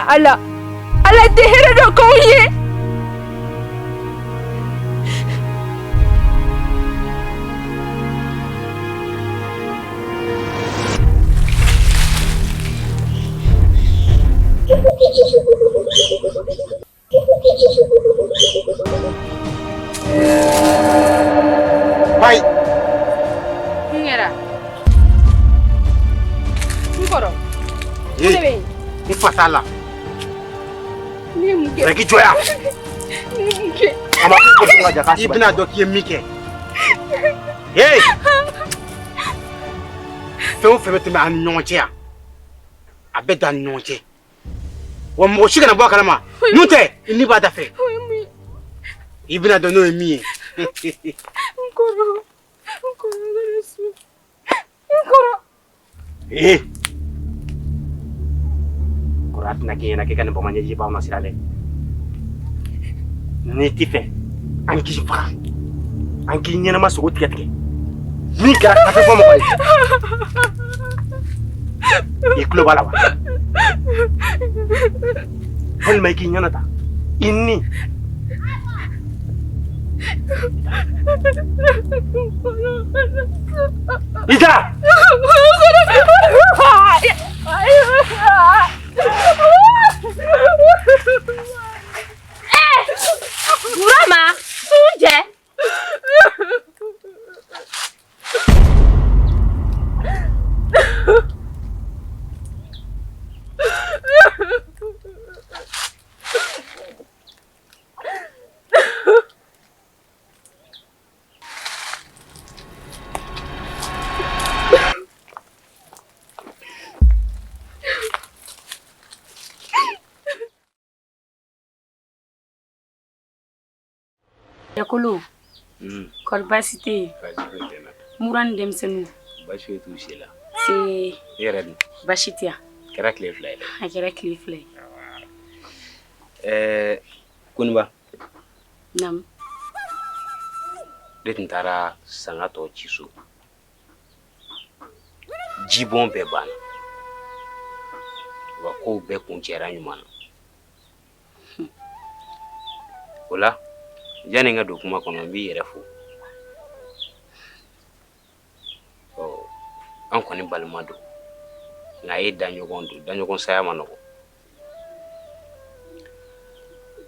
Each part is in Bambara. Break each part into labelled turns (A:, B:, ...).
A: Ala, Ala tɛ hɛrɛ dɔ k'anw ye.
B: Bayi.
A: Mun kɛra? N kɔrɔ. Mun de bɛ yen?
B: N fa t'a la.
A: Ne ye mun kɛ?
B: Yɛrɛ k'i jɔ yan.
A: Ne ye mun kɛ?
B: A ma ko ka ja I bɛna dɔn k'i ye min kɛ. Hey! Fɛn o fɛn bɛ tɛmɛ an ni ɲɔgɔn cɛ yan, a bɛɛ dan ni ɲɔgɔn cɛ. Wa mɔgɔ si kana bɔ a kalama. N'o tɛ, i ni b'a da fɛ. I bɛna dɔn n'o ye min ye.
A: N kɔrɔ, n kɔrɔ, n kana so. N kɔrɔ.
B: Ee! Kɔrɔ a tɛna k'i ɲɛna k'i ka nin bama ɲɛji b'anw na sira dɛ. N'i t'i fɛ an k'i faga, an k'i ɲɛnama sogo tigɛ tigɛ. Min kɛra kafe fɔ mɔgɔ ye. I tulo b'a la wa? Walima i k'i ɲɛna ta. I ni. I da!
A: Burama, sunjɛ.
C: Cɛkolo kɔri baasi tɛ yen mura ni denmisɛnninw
D: baasi foyi t'u si la
C: se
D: i yɛrɛ dun
C: baasi tɛ yan
D: kɛra tile fila ye dɛ
C: a kɛra tile fila ye
D: ɛɛ Koniba
C: naamu
D: ne tun taara sanga tɔ ci so jibɔn bɛɛ banna wa kow bɛɛ kuncɛra ɲuman na o la yanni n ka don kuma kɔnɔ n b'i yɛrɛ fo ɔ an kɔni balima don nka e daɲɔgɔn don daɲɔgɔn saya man nɔgɔn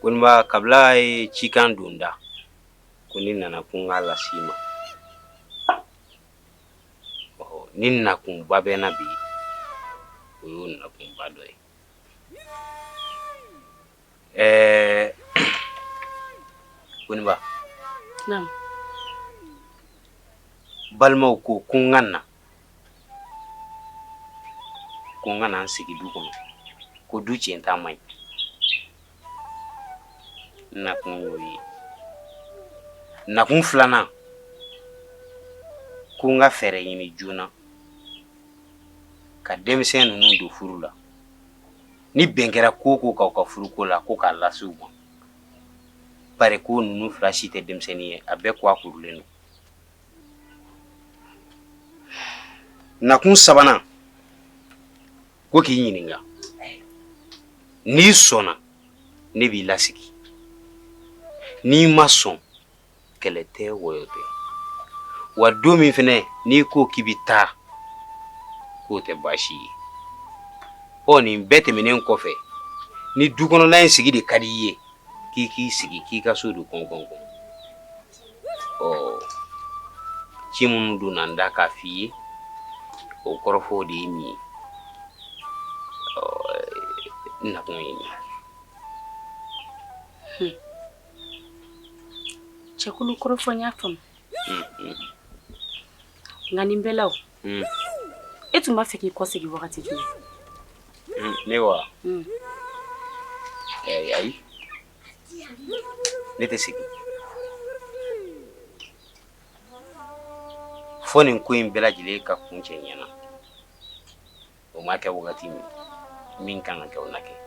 D: Koniba kabila ye cikan don da ko ni nana ko n k'a lase i ma ni nakunba bɛ na bi o y'o nakunba dɔ ye ɛɛ Koniba
C: naamu
D: balimaw ko ko n ka na ko n ka na n sigi du kɔnɔ ko du tiɲɛta man ɲi n nakun y'o ye nakun filanan ko n ka fɛɛrɛ ɲini joona ka denmisɛn ninnu don furu la ni bɛn kɛra ko o ko kan u ka furuko la ko k'a lase u ma bari ko ninnu fila si tɛ denmisɛnnin ye a bɛɛ ko a kurulen don nakun sabanan ko k'i ɲininka n'i sɔnna ne b'i lasigi n'i ma sɔn kɛlɛ tɛ wɔyɔ tɛ wa don min fɛnɛ n'i ko k'i bɛ taa k'o tɛ baasi ye ɔ nin bɛɛ tɛmɛnen kɔfɛ ni du kɔnɔna in sigi de ka di i ye k'i k'i sigi k'i ka so don kɔnkɔn ɔ ci minnu donna n da k'a f'i ye o kɔrɔfɔw de ye nin ye ɔ n nakun ye nin
C: ye Cɛkulu kɔrɔfɔ n y'a faamu nka nin bɛɛ la o e tun b'a fɛ k'i kɔsegin wagati jumɛn
D: ne wa ayi ne tɛ segin fo nin ko in bɛɛ lajɛlen ka kuncɛ ɲɛna o ma kɛ wagati min min kan ka kɛ o na kɛ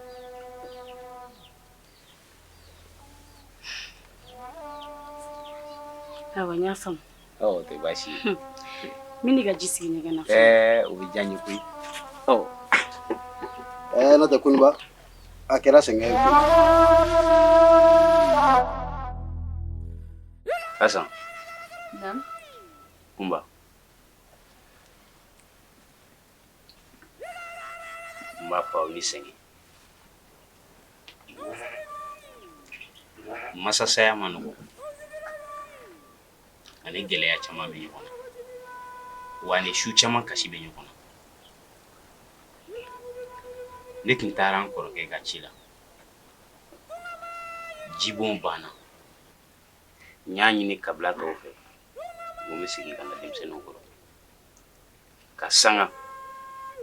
C: Ayiwa n y'a faamu.
D: Ɔ o tɛ baasi ye.
C: N bɛ n'i ka ji sigi ɲɛgɛn na.
D: Ɛɛ o bɛ diya n ye koyi. Ɔ.
B: Ɛɛ n'o tɛ Koniba A kɛra sɛgɛn ye.
D: Asan.
C: Naamu.
D: Kunba. N b'a fɔ aw ni sɛgɛn. Masasaya man nɔgɔn. Ani gɛlɛya caman bɛ ɲɔgɔn na. Wa ani su caman kasi bɛ ɲɔgɔn na. Ne tun taara n kɔrɔkɛ ka ci la. Jibɔn banna. N y'a ɲini kabila tɔw fɛ. N ko n bɛ segin ka na denmisɛnninw kɔrɔ. Ka sanga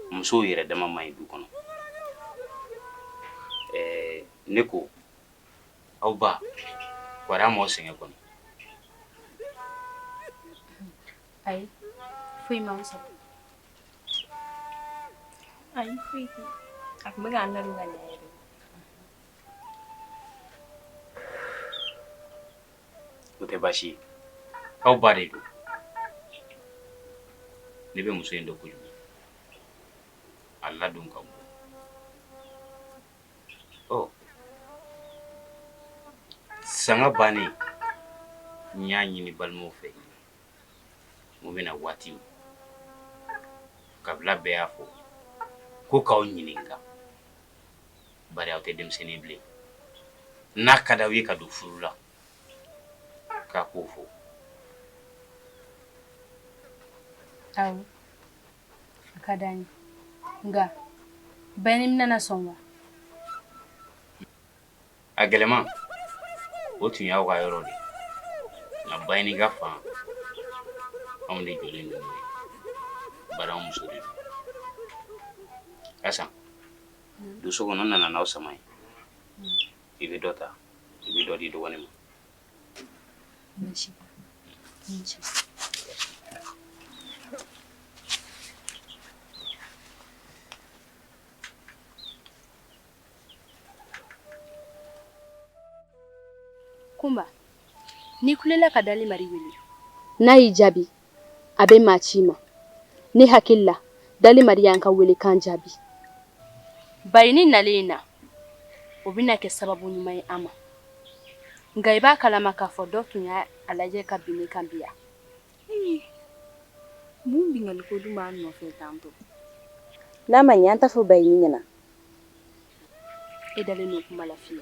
D: musow yɛrɛ dama man ɲi du kɔnɔ. Ɛɛ ne ko aw ba kɔri a m'aw sɛgɛn kɔni?
C: Ayi, foyi m'an sɔrɔ.
A: Ayi, foyi tɛ. A tun bɛ k'an ladon ka ɲɛ yɛrɛ.
D: O tɛ baasi ye. Aw ba de don. Ne bɛ muso in dɔn kojugu. A ladon ka bon. Ɔ sanga bannen n y'a ɲini balimaw fɛ n ko n bɛna waati min kabila bɛɛ y'a fɔ ko k'aw ɲininka bari aw tɛ denmisɛnnin bilen n'a ka d'aw ye ka don furu la k'a k'o fɔ.
C: Awɔ, a ka d'an ye nka Bayini bɛna sɔn wa?
D: A gɛlɛman o tun y'aw ka yɔrɔ de ye nka Bayini ka fan anw de jɔlen don n'o ye bari anw muso de don. Asan, don so kɔnɔ n nana n'aw sama ye. I bɛ dɔ ta i bɛ dɔ di dɔgɔnin ma.
C: Baasi tɛ. Kunba, n'i kulela ka Dali Mari wele n'a y'i jaabi a bɛ maa ci i ma. Ne hakili la Dali Mari y'an ka welekan jaabi. Bayini nalen in na o bɛna kɛ sababu ɲuman ye an ma. Nka i b'a kalama k'a fɔ dɔ tun y'a lajɛ ka bin ne kan bi yan.
A: Mun binkanni ko dun b'an nɔfɛ tantɔ?
E: N'a ma ɲɛ an t'a fɔ Bayini ɲɛna.
C: E dalen don kuma la fiye.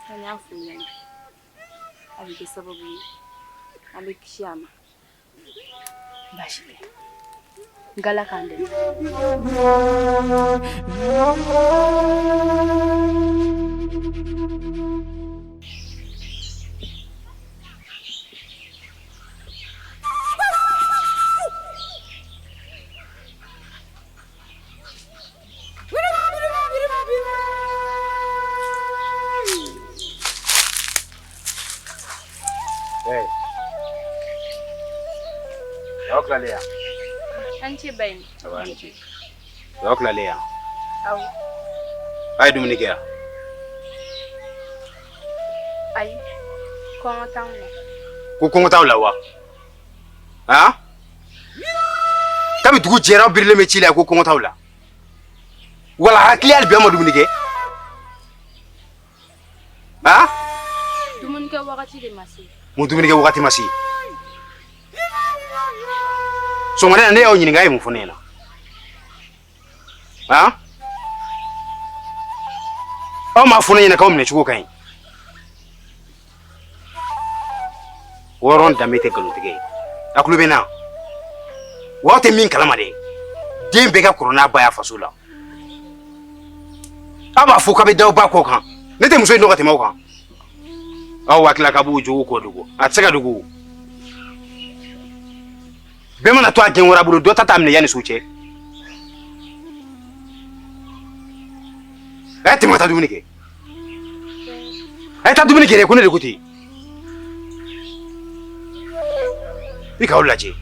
A: An y'a f'u ɲɛna. A bɛ kɛ sababu ye an bɛ kisi a ma.
C: Baasi tɛ. Nk'Ala k'an dɛmɛ.
B: Hey. Aw tilalen ya?
C: An ce Bayini.
D: Awa an ce. Aw tilalen ya?
C: Awɔ.
D: A ye dumuni kɛ ya?
C: Ayi, kɔngɔ t'anw na.
D: Ko kɔngɔ t'aw la wa? Han? Kabi dugu jɛra aw birilen bɛ ci la ko kɔngɔ t'aw la. Wala hakili hali bi aw ma dumuni kɛ? Han?
C: Dumunikɛ wagati de ma se.
D: Mun dumunikɛ wagati ma se? Sɔgɔmada in na ne y'aw ɲininka a ye mun fɔ ne ɲɛna? Han? Aw m'a fɔ ne ɲɛna k'aw minɛ cogo ka ɲi. Hɔrɔn danbe tɛ nkalontigɛ ye. A tulo bɛ n na. Wa aw tɛ min kalama dɛ, den bɛɛ ka kɔrɔ n'a ba y'a faso la. Aw b'a fɔ k'a bɛ da aw ba kɔ kan. Ne tɛ muso in dɔn ka tɛmɛ aw kan. Aw hakili la k'a b'o jogo kɔ dogo. A tɛ se ka dogo. Bɛɛ mana to a gɛn wɛrɛ bolo, dɔ ta t'a minɛ yanni so cɛ. A ye tɛmɛ ka taa dumuni kɛ. A ye taa dumuni kɛ dɛ, ko ne de ko ten. I k'aw lajɛ.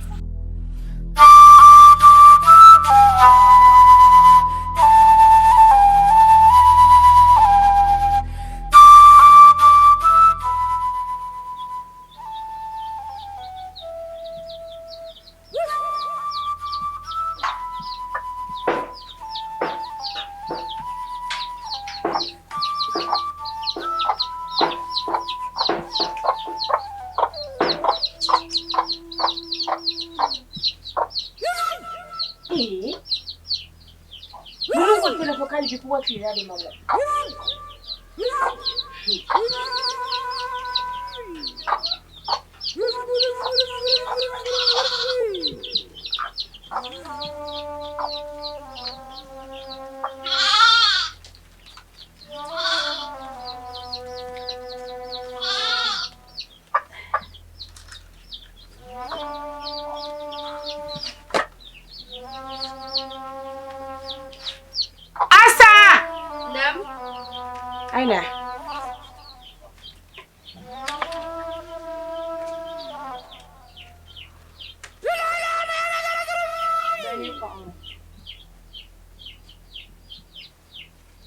A: hali bi k'u ka tilela de ma mɔ.
F: Asa!
C: Naamu.
F: Aina.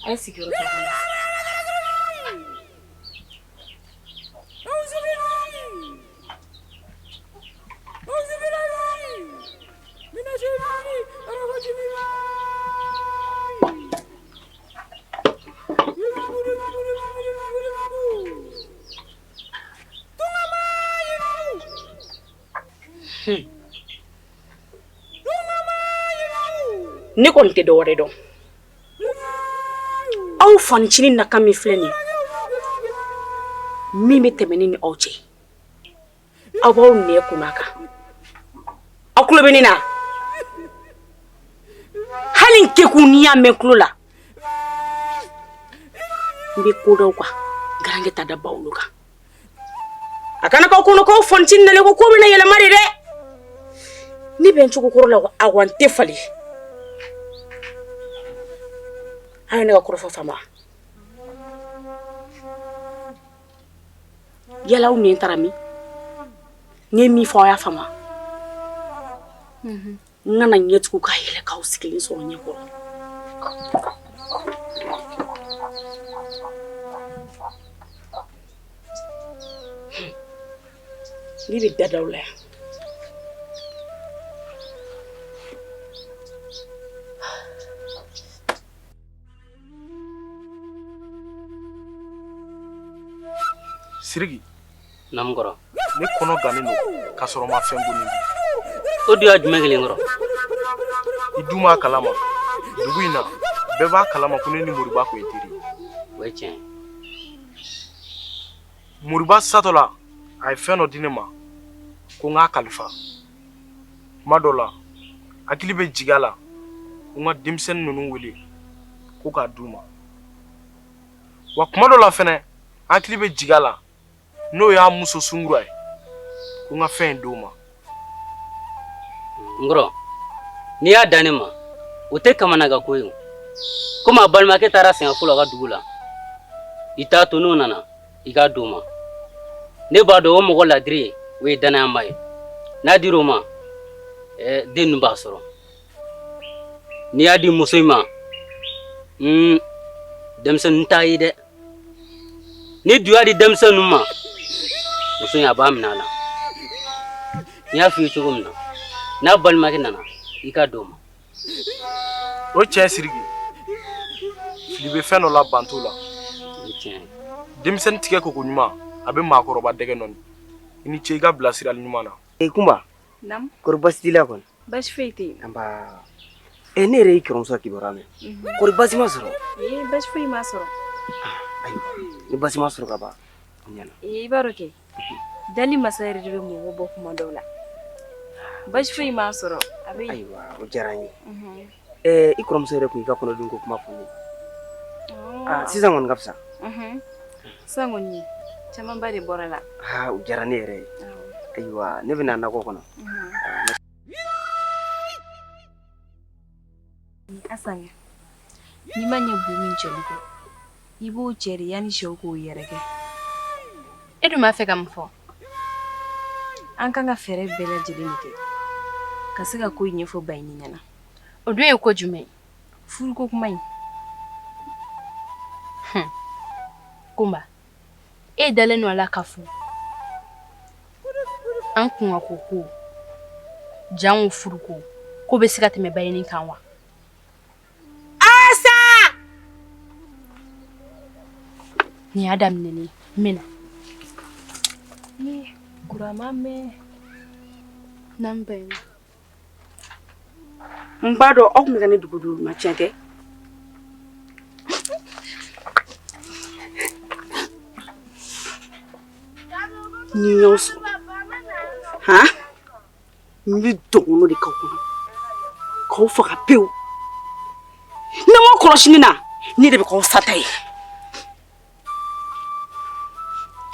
F: A ye sigiyɔrɔ ta ka na. Ne kɔni tɛ dɔwɛrɛ dɔn aw fanicinin nakan min filɛ nin ye min bɛ tɛmɛ ne ni aw cɛ aw b'aw nɛn kun'a kan aw tulo bɛ ne na hali n kekun n'i y'a mɛn tulo la n bɛ ko d'aw kan garankɛ ta da bawolo kan a kana k'aw kɔnɔ k'aw fanicinin nalen ko ko bɛna yɛlɛma de dɛ ne bɛ n cogo kɔrɔ la a wa n tɛ falen aw ye ne ka kɔrɔfɔ faamu yala aw nɛn taara min n ye min fɔ aw y'a faamu n kana ɲɛ tugun ka yɛlɛ k'aw sigilen sɔrɔ ɲɛ kɔrɔ ne bɛ da d'aw la yan
G: Siriki.
H: Naamu kɔrɔ.
G: Ne kɔnɔ gannen don k'a sɔrɔ n ma fɛn gonin dun.
H: O duya jumɛn kelen kɔrɔ?
G: I dun b'a kalama dugu in na bɛɛ b'a kalama ko ne ni Moriba kun ye teri ye.
H: O ye tiɲɛ ye.
G: Moriba satɔ la a ye fɛn dɔ di ne ma ko n k'a kalifa. Tuma dɔ la hakili bɛ jigin a la ko n ka denmisɛnnin ninnu wele ko k'a d'u ma. Wa tuma dɔ la fɛnɛ hakili bɛ jigin a la n'o y'a muso sungura ye ko n ka fɛn in d'o ma.
H: N kɔrɔ n'i y'a dan ne ma o tɛ kamanagan ko ye komi a balimakɛ taara sɛgɛn fɔlɔ a ka dugu la i t'a to n'o nana i k'a d'o ma ne b'a dɔn o mɔgɔ ladiri ye o ye danayama ye n'a dir'o ma den ninnu b'a sɔrɔ n'i y'a di muso in ma denmisɛnnin t'a ye dɛ n'i dun y'a di denmisɛnnin ninnu ma muso in a b'a minɛ a la n y'a f'i ye cogo min na n'a balimakɛ nana i k'a d'o ma
G: o tiɲɛ Siriki fili bɛ fɛn dɔ la ban t'o la denmisɛnnin tigɛ koko ɲuman a bɛ maakɔrɔba dɛgɛ nɔɔni i ni ce i ka bilasirali ɲuman na
B: e Kunba
A: Naamu.
B: Kɔri baasi t'i la kɔni?
A: Baasi foyi tɛ yen.
B: Nba. E ne yɛrɛ y'i kɔrɔmuso kibaruya mɛn. Kɔri baasi m'a sɔrɔ?
A: Ee baasi foyi m'a sɔrɔ.
B: Ayiwa ni baasi m'a sɔrɔ ka ban o ɲɛna.
A: Ee i b'a dɔn kɛ dali masa yɛrɛ de bɛ mɔgɔ bɔ kuma dɔw la. Baasi foyi m'a sɔrɔ. A bɛ yen.
B: Ayiwa o diyara n ye. Ɛɛ i kɔrɔmuso yɛrɛ tun y'i ka kɔnɔdimi ko kuma fɔ n ye. Aa sisan kɔni ka fisa.
A: Sisan kɔni camanba de bɔra la.
B: Aa o diyara ne yɛrɛ ye. Ayiwa ne bɛna nakɔ kɔnɔ.
A: Asan n'i ma ɲɛ bu min cɛli kɔ i b'o cɛ de yanni sɛw k'o yɛrɛkɛ.
C: E dun b'a fɛ ka mun fɔ?
A: An kan ka fɛɛrɛ bɛɛ lajɛlen de kɛ ka se ka ko in ɲɛfɔ Baɲini ɲɛna.
C: O dun ye ko jumɛn ye?
A: Furuko kuma in.
C: Kunba e dalen don a la k'a fɔ an kunkanko ko jango furuko ko bɛ se ka tɛmɛ Baɲini kan wa?
F: Asa!
C: Nin y'a daminɛnen ye n bɛ na.
A: Ee kuran ma mɛn.
C: Naamu Baɲini.
F: N b'a dɔn aw tun bɛ ka ne dogo dogo ma tiɲɛ tɛ? Ni n y'aw sɔrɔ han, n bɛ dɔgɔnɔ de k'aw kɔnɔ k'aw faga pewu. N'aw m'aw kɔlɔsi ne na, ne de bɛ k'aw sata ye.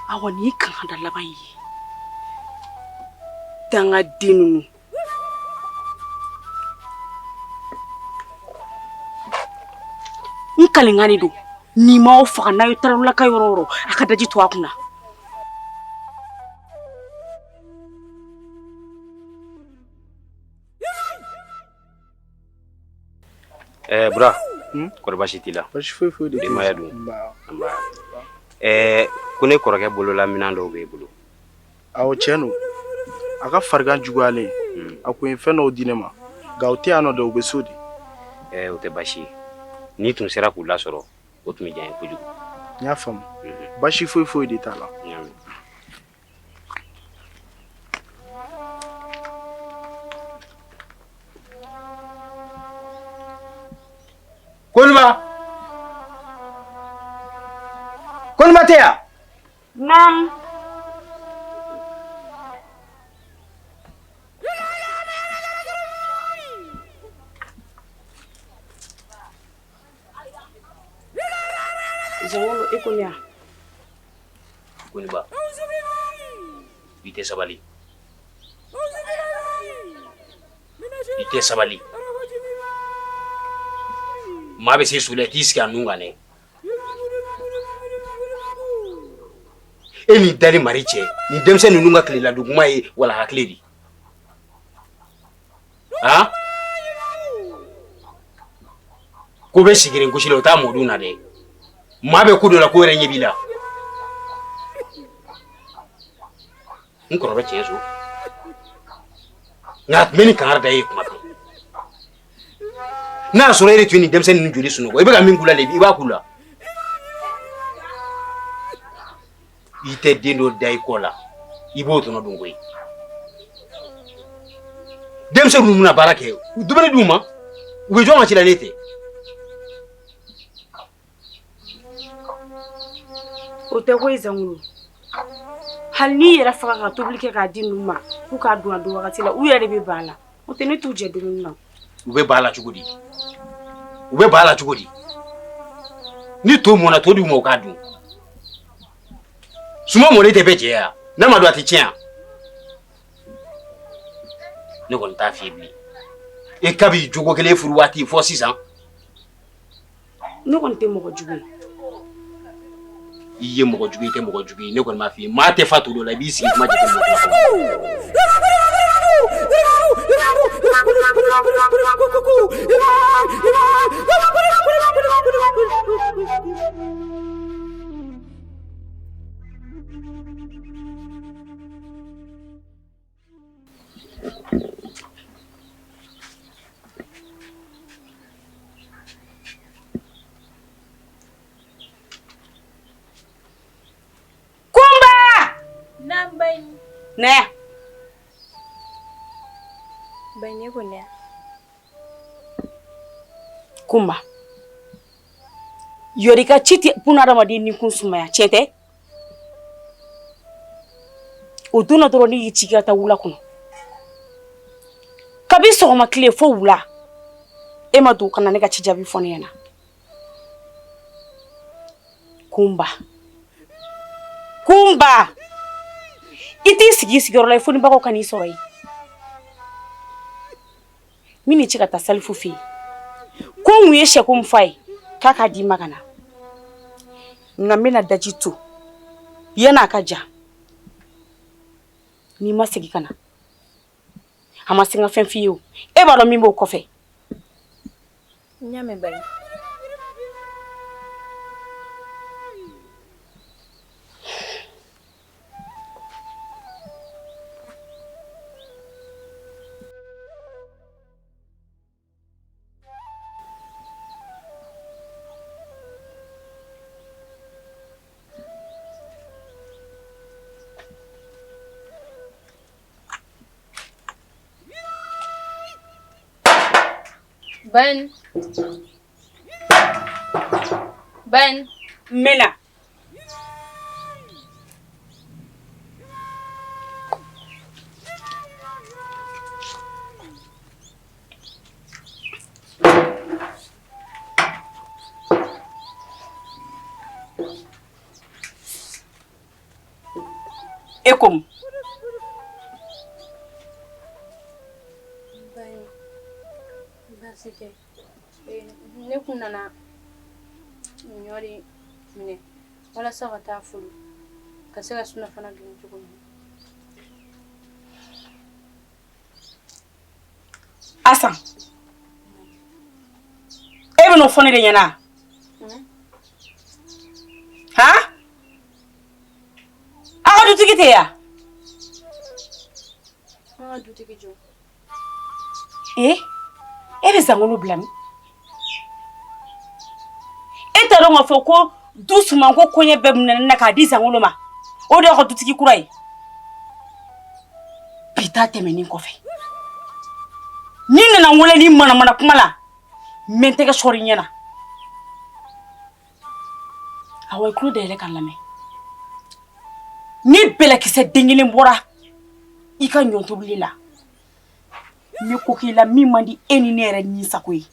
F: Awa, nin ye kankada laban ye. Dangaden ninnu. N kalenkan de don. Ni n m'aw faga, n'aw ye tarawelaka yɔrɔ o yɔrɔ, a ka daji to a kunna.
D: Ɛɛ Bura, kɔri baasi t'i la?
G: Baasi foyi foyi de tɛ.
D: Denbaya dun? Nba. Ɛɛ ko ne kɔrɔkɛ bolola minɛn dɔw b'e bolo.
G: Awɔ, tiɲɛ don. A ka farigan juguyalen, a kun ye fɛn dɔw di ne ma, nka u tɛ yan nɔ dɛ, u bɛ so de.
D: Ɛɛ o tɛ baasi ye. N'i tun sera k'u lasɔrɔ, o tun bɛ diya n ye kojugu.
G: N y'a faamu. Baasi foyi foyi de t'a la.
D: N y'a mɛn.
B: Koniba! Koniba tɛ yan?
F: Naamu. Zangolo, e ko ne ya?
D: Koniba, i tɛ sabali. I tɛ sabali. Maa bɛ se su la i t'i sigi a nun kan dɛ. E ni dali mari cɛ, nin denmisɛn ninnu ka tilela duguma ye wala hakili de. Han? Ko bɛ sigirin gosi la, o t'a mɔdun na dɛ. Maa bɛ ko dɔ la, ko yɛrɛ ɲɛ b'i la. N kɔrɔ bɛ tiɲɛ so. Nka a tun bɛ nin kankari da e ye kuma bɛɛ. N'a y'a sɔrɔ e de tun ye nin denmisɛnnin ninnu joli sunɔgɔ, i bɛ ka min k'u la de, i b'a k'u la. I tɛ den dɔ da i kɔ la, i b'o tɔnɔ dun koyi. Denmisɛnnin ninnu bɛna baara kɛ, dumuni d'u ma, u bɛ jɔn ka ci la n'e tɛ?
F: O tɛ koyi Zangolo. Hali n'i yɛrɛ faga ka tobili kɛ k'a di ninnu ma k'u k'a dun a dun wagati la, u yɛrɛ de bɛ ban a la. O tɛ ne t'u jɛ dumuni na.
D: U bɛ ban a la cogo di? U bɛ ban a la cogo di? Ni to mɔna, to d'u ma u k'a dun. Suman mɔnen tɛ bɛɛ jɛ ya? N'a ma dun a tɛ tiɲɛ ya? Ne kɔni t'a f'i ye bilen. E kabi jogo kelen furu waati fɔ sisan.
F: Ne kɔni tɛ mɔgɔ jugu ye.
D: I ye mɔgɔ jugu ye, i tɛ mɔgɔ jugu ye, ne kɔni b'a f'i ye, maa tɛ fa to dɔ la, i b'i sigi kuma jateminɛ.
F: Kunba!
A: Naamu Baɲi.
F: Na yan.
A: Baɲi, e ko ne ya?
F: Kunba. Yɔrɔ i ka ci tɛ bunadamaden ni kun sumaya, tiɲɛ tɛ? O don na dɔrɔn ne y'i ci ka taa wula kɔnɔ. Kabi sɔgɔma tile fo wula, e ma don ka na ne ka ci jaabi fɔ ne ɲɛna. Kunba, Kunba, i t'i sigi i sigiyɔrɔ la fo ni baganw ka n'i sɔrɔ yen. Min n'i ci ka taa Salifu fɛ yen, ko n kun ye sɛko min f'a ye k'a k'a d'i ma ka na, nka n bɛna daji to yan'a ka ja. N'i ma segin ka na, a ma se n ka fɛn f'i ye o, e b'a dɔn min b'o kɔfɛ.
A: N y'a mɛn Baɲi.
C: Ben. Ben.
F: N bɛ na.
C: Baasi tɛ. Ne kun nana ɲɔ de minɛ walasa ka taa folo ka se ka surafana dun cogo min.
F: Asan, e bɛn'o fɔ ne de ɲɛna han? Aw ka dutigi tɛ yan?
C: An ka dutigi jɔn?
F: Ee, e bɛ Zankolo bila min? E t'a dɔn k'a fɔ ko du sumanko koɲɛ bɛɛ minɛ ne na k'a di Zankolo ma, o de y'aw ka dutigi kura ye. Bi ta tɛmɛnen kɔfɛ, n'i nana n wele ni manamana kuma la, n bɛ n tɛgɛ sɔɔri i ɲɛ na. Awa, i tulo dayɛlɛ ka n lamɛn. Ni bɛlɛkisɛ den kelen bɔra i ka ɲɔ tobili la, n bɛ ko k'i la min man di e ni ne yɛrɛ ni sago ye.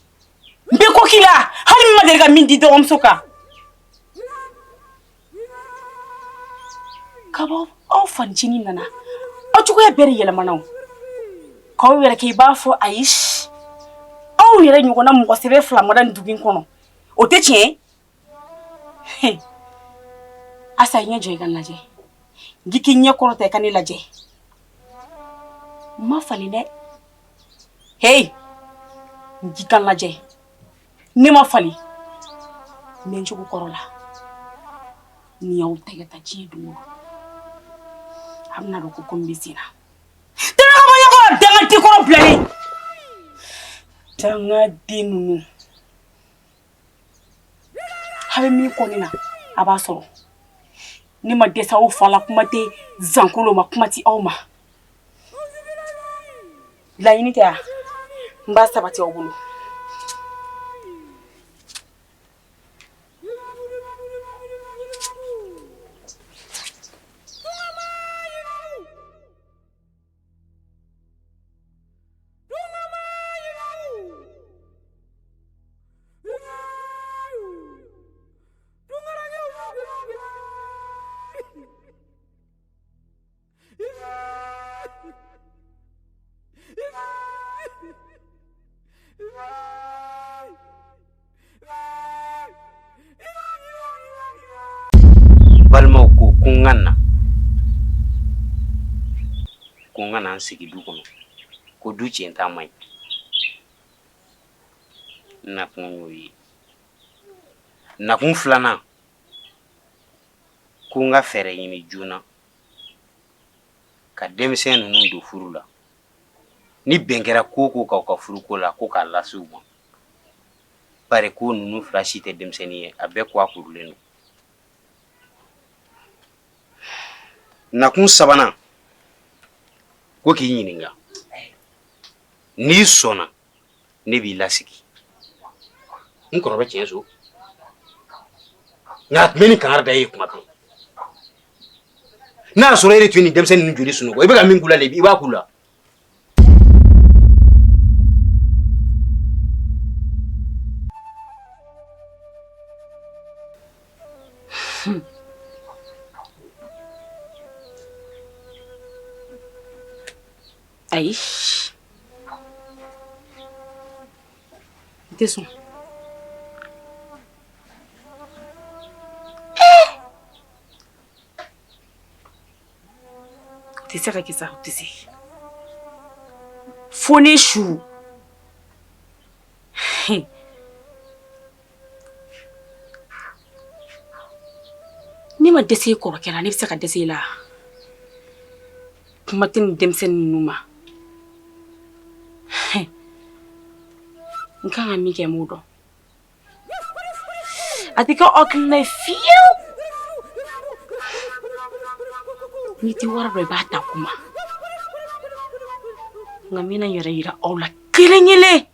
F: N bɛ ko k'i la hali n ma deli ka min di dɔgɔmuso kan. Kab'aw aw fancinin nana, aw cogoya bɛɛ de yɛlɛmana o. K'aw yɛrɛ kɛ i b'a fɔ ayi, aw yɛrɛ ɲɔgɔnna mɔgɔ sɛbɛ fila ma da nin dugu in kɔnɔ. O tɛ tiɲɛ ye? Asa, i ɲɛ jɔ i ka n lajɛ. N k'i k'i ɲɛ kɔrɔta i ka ne lajɛ. N ma falen dɛ. Hey, n k'i ka n lajɛ. Ne ma falen. N bɛ n cogo kɔrɔ la. Ni y'aw tɛgɛ ta diɲɛ don o don, a bɛna dɔn ko ko min bɛ sen na. Tɛmɛ ka bɔ ɲɛ kɔrɔ, dangaden kɔrɔ bilalen. Dangaden ninnu. A bɛ min kɔ ne na, a b'a sɔrɔ. Ne ma dɛsɛ aw fa la, kuma tɛ Zankolo ma, kuma tɛ aw ma. Laɲini tɛ wa? N b'a sabati aw bolo.
D: Balimaw ko ko n ka na, ko n ka na n sigi du kɔnɔ, ko du tiɲɛta man ɲi. N nakun y'o ye. Nakun filanan, ko n ka fɛɛrɛ ɲini joona ka denmisɛn ninnu don furu la. Ni bɛn kɛra ko o ko kan u ka furuko la, ko k'a lase u ma. Bari ko ninnu fila si tɛ denmisɛnnin ye, a bɛɛ kuwa kurulen don. Nakun sabanan, ko k'i ɲininka, n'i sɔnna ne b'i lasigi. N kɔrɔ bɛ tiɲɛ so, nka a tun bɛ nin kangari da e ye kuma bɛɛ. N'a y'a sɔrɔ e de tun ye nin denmisɛnnin ninnu joli sunɔgɔ, i bɛ ka min k'u la de, i b'a k'u la.
F: Ayi, n tɛ sɔn. O tɛ se ka kɛ sa, o tɛ se. Fo ne su. Ne ma dɛsɛ i kɔrɔkɛ la, ne bɛ se ka dɛsɛ i la. Kuma tɛ nin denmisɛnnin ninnu ma. N kan ka min kɛ, n b'o dɔn. A tɛ kɛ hakilina ye fiyewu. N'i tɛ wari dɔn, i b'a ta kuma. Nka n bɛna n yɛrɛ yira aw la kelen kelen.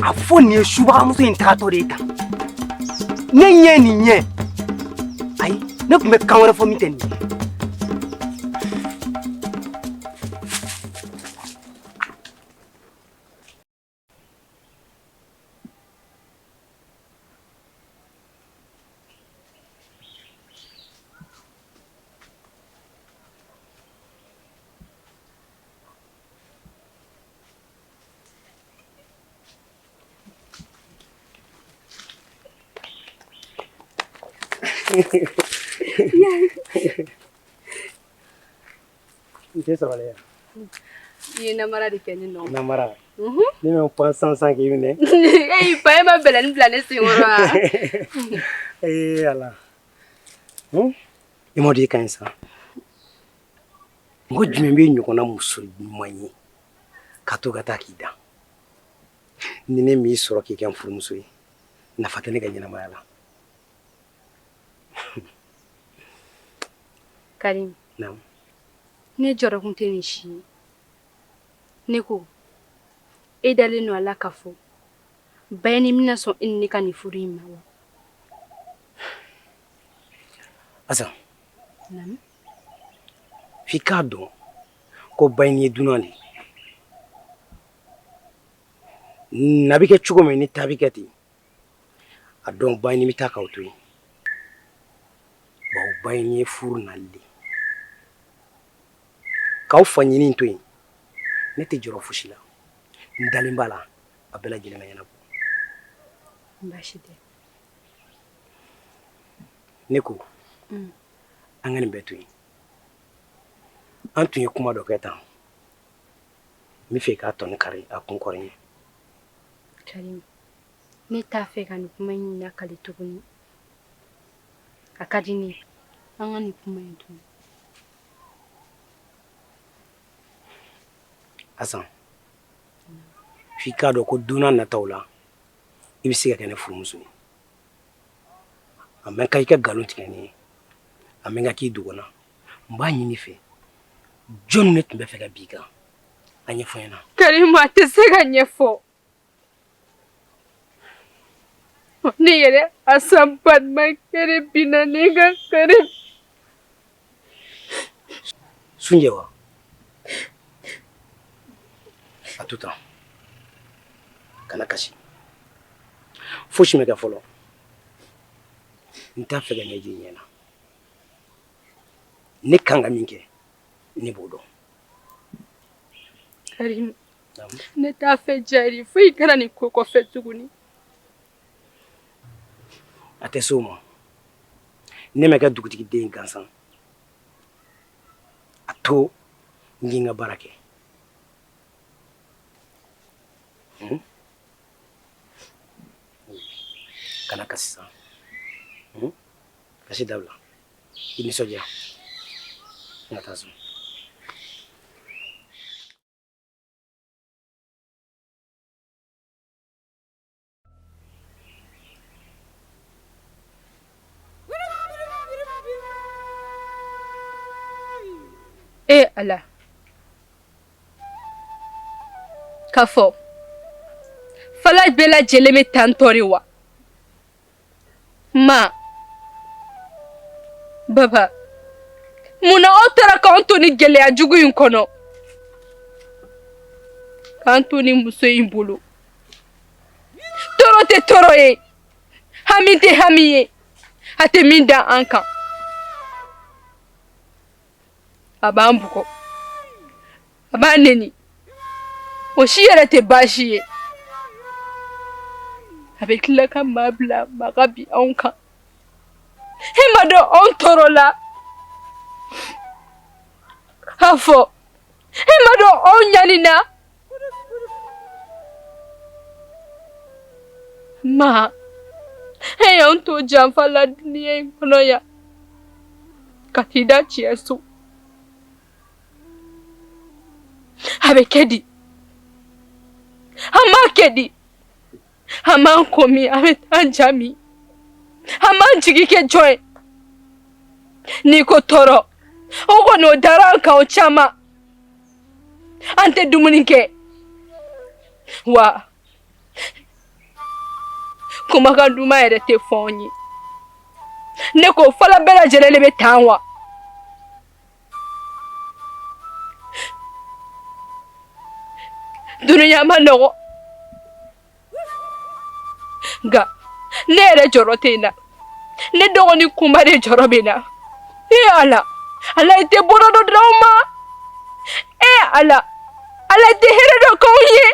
I: A fɔ nin ye subagamuso in tagatɔ de ye tan. Ne ɲɛ nin ɲɛ. Ayi, ne tun bɛ kan wɛrɛ fɔ min tɛ nin ye.
B: I tɛ sabali ya.
C: I ye namara de kɛ ne nɔ.
B: Namara. Ne bɛ pan sansan k'i minɛ.
C: E y'i pan e ma bɛlɛnin bila ne senkɔrɔ wa?
B: Ee Ala. I m'a dɔn i ka ɲi sa. Mɔgɔ jumɛn bɛ ɲɔgɔnna muso ɲuman ye ka to ka taa k'i dan? Ni ne m'i sɔrɔ k'i kɛ n furumuso ye, nafa tɛ ne ka ɲɛnamaya la.
C: Karim.
B: Naamu.
C: Ne jɔrɔ kun tɛ nin si ye. Ne ko e dalen don a la k'a fɔ Bayini bɛna sɔn e ni ne ka nin furu in ma wa?
B: Asan.
C: Naamu.
B: F'i k'a dɔn ko Bayini ye dunan de ye. Na bɛ kɛ cogo min ni taa bɛ kɛ ten, a dɔn Bayini bɛ taa k'aw to yen. Bawo Bayini ye furu nali de ye. K'aw fa ɲini to yen, ne tɛ jɔrɔ fosi la. N dalen b'a la a bɛɛ lajɛlen na ɲɛnabɔ.
C: Baasi tɛ.
B: Ne ko an ka nin bɛɛ to yen. An tun ye kuma dɔ kɛ tan, n bɛ fɛ k'a tɔnin kari a kun kɔrɔ ye.
C: Karim, ne t'a fɛ ka nin kuma in lakali tuguni. A ka di ne ye an ka nin kuma in to yen.
B: Asan, f'i k'a dɔn ko don n'a nataw la i bɛ se ka kɛ ne furumuso ye. A man kan i ka nkalon tigɛ ne ye, a man kan k'i dogo n na. N b'a ɲini i fɛ, jɔn ne tun bɛ fɛ ka bin i kan, a ɲɛfɔ n ɲɛna.
C: Karimu, a tɛ se ka ɲɛfɔ. Ne yɛrɛ Asan balimakɛ de binna ne kan Karim.
B: Sunjɛ wa? A to tan, kana kasi. Fosi ma kɛ fɔlɔ. N t'a fɛ ka ɲɛji ɲɛ na. Ne kan ka min kɛ, ne b'o dɔn.
C: Karim, ne t'a fɛ jari foyi kana nin ko kɔfɛ tuguni.
B: A tɛ se o ma. Ne ma kɛ dugutigi den gansan. A to n k'i n ka baara kɛ. Kana kasi sa. Kasi dabila. I nisɔndiya. N ka taa so.
C: E Ala, k'a fɔ fala bɛɛ lajɛlen bɛ tan tɔ de wa? Ma, baba, mun na aw taara k'anw to ni gɛlɛya jugu in kɔnɔ, k'an to ni muso in bolo? Tɔɔrɔ tɛ tɔɔrɔ ye, hami tɛ hami ye, a tɛ min da an kan. A b'an bugɔ, a b'an neni, o si yɛrɛ tɛ baasi ye. A bɛ tila ka maa bila maa ka bin anw kan. E ma dɔn anw tɔɔrɔ la. A fɔ, e ma dɔn anw ɲani na. Ma, e y'an to janfa la duniya in kɔnɔ yan ka t'i da cɛ so. A bɛ kɛ di? An b'a kɛ di? An b'an ko min, an bɛ taa ja min? An b'an jigi kɛ jɔn ye? N'i ko tɔɔrɔ, o kɔni o dara an kan o caman. An tɛ dumuni kɛ wa. Kumakan duman yɛrɛ tɛ fɔ anw ye. Ne ko fala bɛɛ lajɛlen de bɛ tan wa? Dunuya man nɔgɔ. Nka ne yɛrɛ jɔrɔ tɛ n na. Ne dɔgɔnin kunba de jɔrɔ bɛ n na. E Ala, Ala i tɛ bɔda dɔ d'anw ma. E Ala, Ala i tɛ hɛrɛ dɔ k'anw ye.